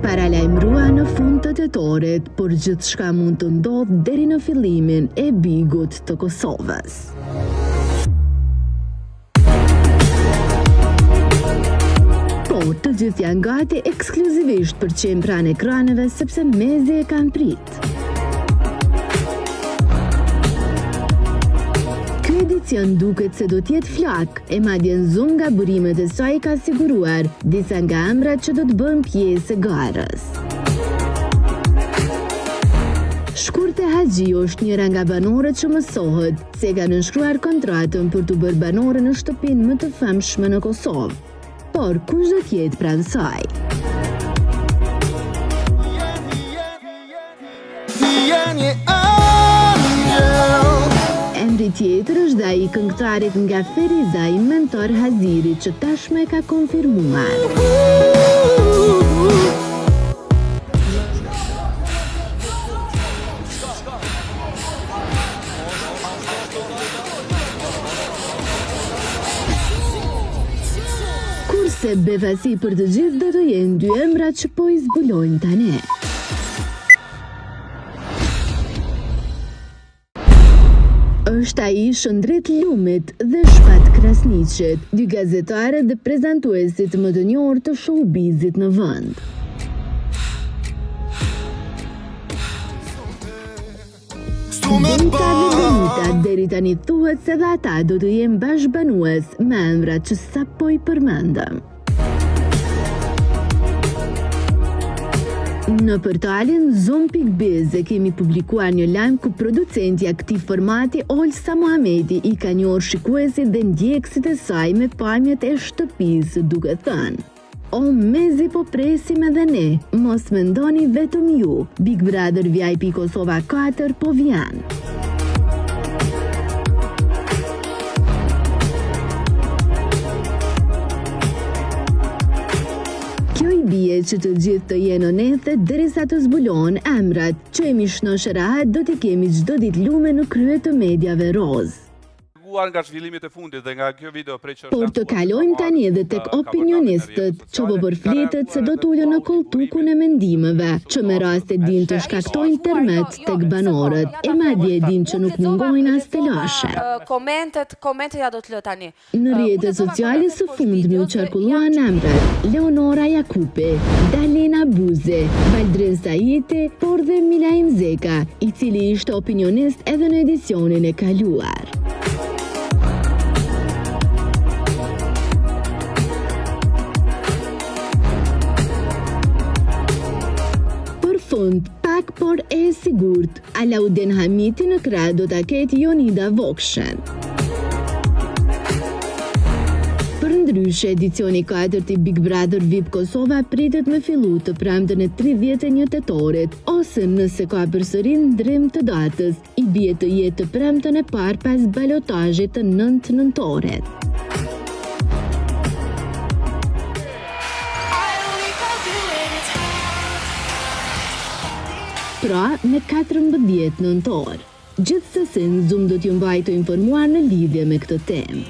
paralajmërua në fund të tetorit, por gjithçka mund të ndodhë deri në fillimin e Bigut të Kosovës. Por, të gjithë janë gati ekskluzivisht për të qenë pranë ekraneve sepse mezi e kanë prit. Ky edicion duket se do të jetë flakë, e madje Zoom nga burimet e saj ka siguruar disa nga emrat që do të bëhen pjesë e garës. Shkurte Haxhiu është njëra nga banoret që mësohet se ka nënshkruar kontratën për t'u bërë banore në shtëpinë më të famshme në Kosovë. Por, kush do të jetë pranë saj? Emri tjetër është dhe ai i këngëtarit nga Ferizaj, Mentor Haziri, që tashmë e ka konfirmuar. Kurse befasi për të gjithë do të jenë dy emrat që po i zbulojmë tani. Është ai i Shëndrit Lumit dhe Shpat Krasniqit, dy gazetarët dhe prezantuesit më të njohur të showbizit në vend. Benita dhe Benita deri tani thuhet se dhe ata do të jenë bashkëbanues me emrat që sapo i përmendëm. Në portalin Zoom.biz e kemi publikuar një lajm ku producentja e këtij formati Olsa Muhamedi i ka njohur shikuesit dhe ndjekësit e saj me pamjet e shtëpisë duke thënë O mezi po presim edhe ne, mos mendoni vetëm ju, Big Brother VIP Kosova 4 po vjen. Kjo i bie që të gjithë të jenë në ethe derisa të zbulohen emrat, që jemi shnosh e rahat do t'i kemi çdo ditë lume në krye të mediave rozë. Treguar nga zhvillimet e fundit dhe nga kjo video prej që është Por të kalojmë tani edhe tek opinionistët, që po përflitet se do të ulen në kolltukun e mendimeve, që me raste dinë të shkaktojnë tërmet tek banorët, e madje e dimë që nuk mungojnë as telashe. Komentet, komentet ja do të lë tani. Në rrjetet sociale së fundmi u qarkulluan emrat Leonora Jakupi, Dalina Buzi, Valdrin Saiti, por dhe Milaim Zeka, i cili ishte opinionist edhe në edicionin e kaluar. Për fund, pak por e sigurt, Alaudin Hamiti në krah do ta ketë Jonida Vokshen. Përndryshe, edicioni i katërt i Big Brother VIP Kosova pritet me fillu të premten e 31 tetorit, ose nëse ka përsëri ndrim të datës, i bie të jetë të premten e parë pas balotazhit të 9 nëntorit. Pra, me 14 nëntor. Gjithsesi, Zoom do t'ju mbajë të informuar në lidhje me këtë temë.